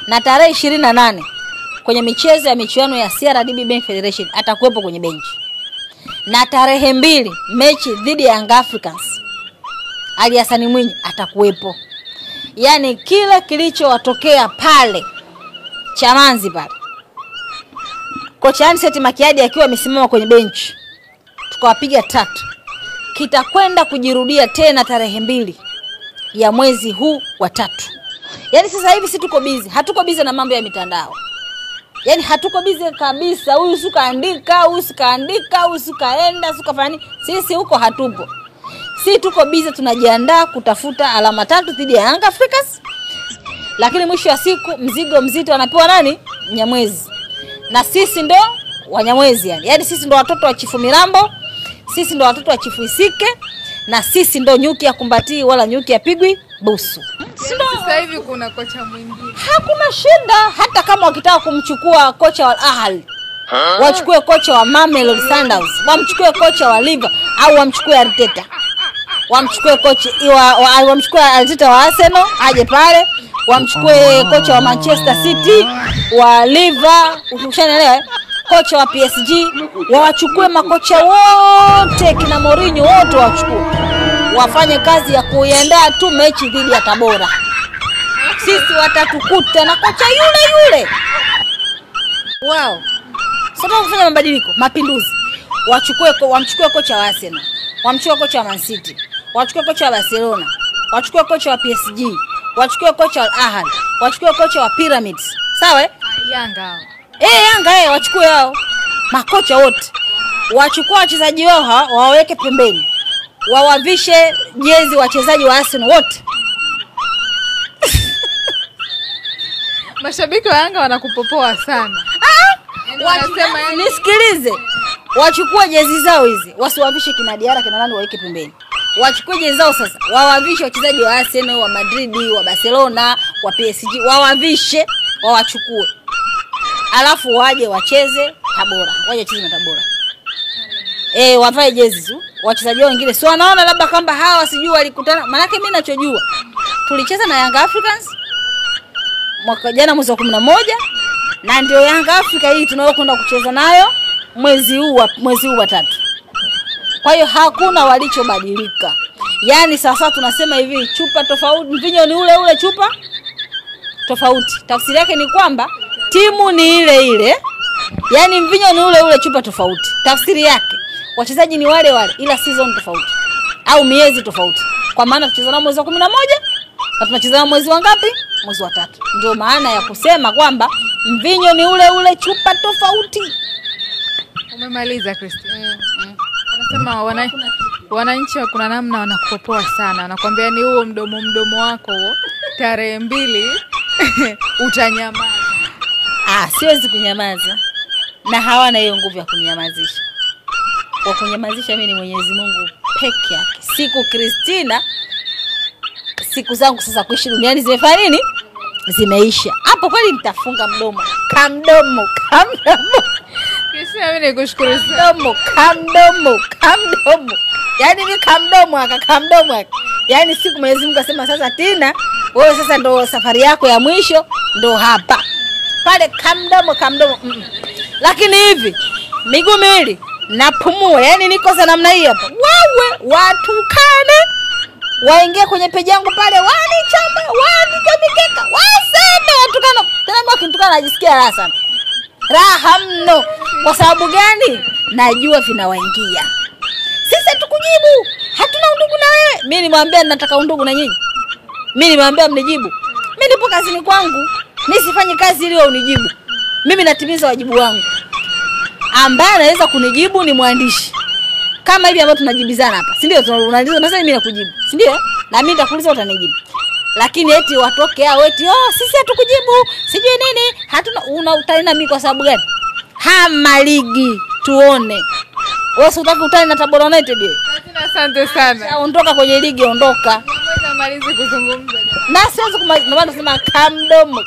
Na tarehe 28 kwenye michezo ya michuano ya CRDB Bank Federation atakuwepo kwenye benchi. Na tarehe 2 mechi dhidi ya Young Africans Ali Hassan Mwinyi atakuwepo. Yaani kile kilichowatokea pale Chamanzi pale, kocha Anicet Makiadi akiwa amesimama kwenye benchi, tukawapiga 3, kitakwenda kujirudia tena tarehe 2 ya mwezi huu wa 3. Yaani sasa hivi si tuko busy, hatuko busy na mambo ya mitandao. Yaani hatuko busy kabisa, huyu sukaandika, huyu sukaandika, huyu sukaenda, sukafanya. Sisi huko hatupo. Si tuko busy tunajiandaa kutafuta alama 3 dhidi ya Young Africans. Lakini mwisho wa siku mzigo mzito anapewa nani? Mnyamwezi. Na sisi ndo Wanyamwezi yani. Yaani sisi ndo watoto wa Chifu Mirambo, sisi ndo watoto wa Chifu Isike, na sisi ndo nyuki ya kumbatii wala nyuki ya pigwi busu. Sasa hivi kuna kocha mwingine. Hakuna shida, hata kama wakitaka kumchukua kocha wa Ahly, wachukue kocha wa Mamelodi Sundowns, wamchukue kocha wa Liverpool au wamchukue Arteta. Wamchukue kocha wamchukue Arteta wa Arsenal aje pale, wamchukue kocha wa Manchester City, wa Liverpool, ukishanielewa, kocha wa PSG, wawachukue makocha wote kina Mourinho wote wachukue. Wafanye kazi ya kuiandaa tu mechi dhidi ya Tabora. Sisi watatukuta na kocha yule yule. Wow. Sasa kufanya mabadiliko, mapinduzi. Wamchukue kocha wa Arsenal, wamchukue kocha wa Man City, wachukue kocha wa Barcelona, wachukue kocha wa PSG, wachukue kocha wa Ahly, wachukue kocha wa Pyramids. Sawa eh? Yanga hao. Yanga wachukue hao. Makocha wote. Wachukue wachezaji wao hawa waweke pembeni. Wawavishe jezi wachezaji wa Arsenal wote. Mashabiki wa Yanga wanakupopoa sana. Wanasema nisikilize. Wachukue jezi zao hizi, wasiwavishe kina Diarra kina nani, waweke pembeni. Wachukue jezi zao sasa, wawavishe wachezaji wa Arsenal, wa Madrid, wa Barcelona, wa PSG, wawavishe, wawachukue. Alafu waje wacheze Tabora, waje wacheze na Tabora. Wavae jezi tu. Wachezaji wengine sio wanaona labda kwamba hawa sijui walikutana. Maana yake mimi ninachojua, tulicheza na Young Africans mwaka jana mwezi wa 11, na ndio Young Africa hii tunayokwenda kucheza nayo mwezi huu wa 3. Kwa hiyo hakuna walichobadilika. Yaani sasa tunasema hivi, chupa tofauti, mvinyo ni ule ule, chupa tofauti. Tafsiri yake ni kwamba timu ni ile ile. Yaani mvinyo ni ule ule, chupa tofauti. Tafsiri yake wachezaji ni wale wale, ila season tofauti au miezi tofauti. Kwa maana tunacheza nao mwezi wa 11 na tunacheza nao mwezi wa ngapi? Mwezi wa 3. Ndio maana ya kusema kwamba mvinyo ni ule ule, chupa tofauti. Umemaliza Christine. Wanasema wananchi kuna namna wanakupopoa sana. Wanakuambia ni huo mdomo wako huo. Tarehe 2 utanyamaza. Siwezi kunyamaza. Na hawana hiyo nguvu ya kunyamazisha. Kwa kunyamazisha mimi ni Mwenyezi Mungu peke yake. Siku Christina, siku zangu sasa kuishi duniani zimefanya nini? Zimeisha. Hapo kweli nitafunga mdomo. Kamdomo, kamdomo. Christina, mimi nikushukuru sana. Mdomo, kamdomo, kamdomo. Yaani mimi kamdomo aka kamdomo aka. Yaani siku Mwenyezi Mungu akasema sasa Tina, wewe sasa ndo safari yako ya mwisho ndo hapa. Pale kamdomo kamdomo. Lakini hivi miguu miwili napumua, yaani niko za namna hii hapa. Wewe watukane, waingie kwenye peji yangu pale, wanichamba, wanikamikeka, waseme watukana. Tena mimi wakinitukana najisikia raha sana. Raha mno. Kwa sababu gani? Najua vinawaingia. Sisi hatukujibu, hatuna undugu na wewe. Mimi nimwambia nataka undugu na nyinyi. Mimi nimwambia mnijibu. Mimi nipo kazini kwangu. Mimi sifanyi kazi ili wewe unijibu. Mimi natimiza wajibu wangu. Ambaye anaweza kunijibu ni mwandishi. Kama hivi ambavyo tunajibizana hapa. Si ndio? Unauliza maswali mimi nakujibu. Si ndio? Na mimi nitakuuliza utanijibu. Lakini eti watoke hao eti oh sisi hatukujibu, sijui nini, hatuna unautani na mimi kwa sababu gani? Hama ligi tuone. Wewe si unataka utani na Tabora United wewe? Asante sana. Ondoka kwenye ligi, ondoka. Ngoja malize kuzungumza. Na siwezi kumaliza, ndio maana nasema kamdomo.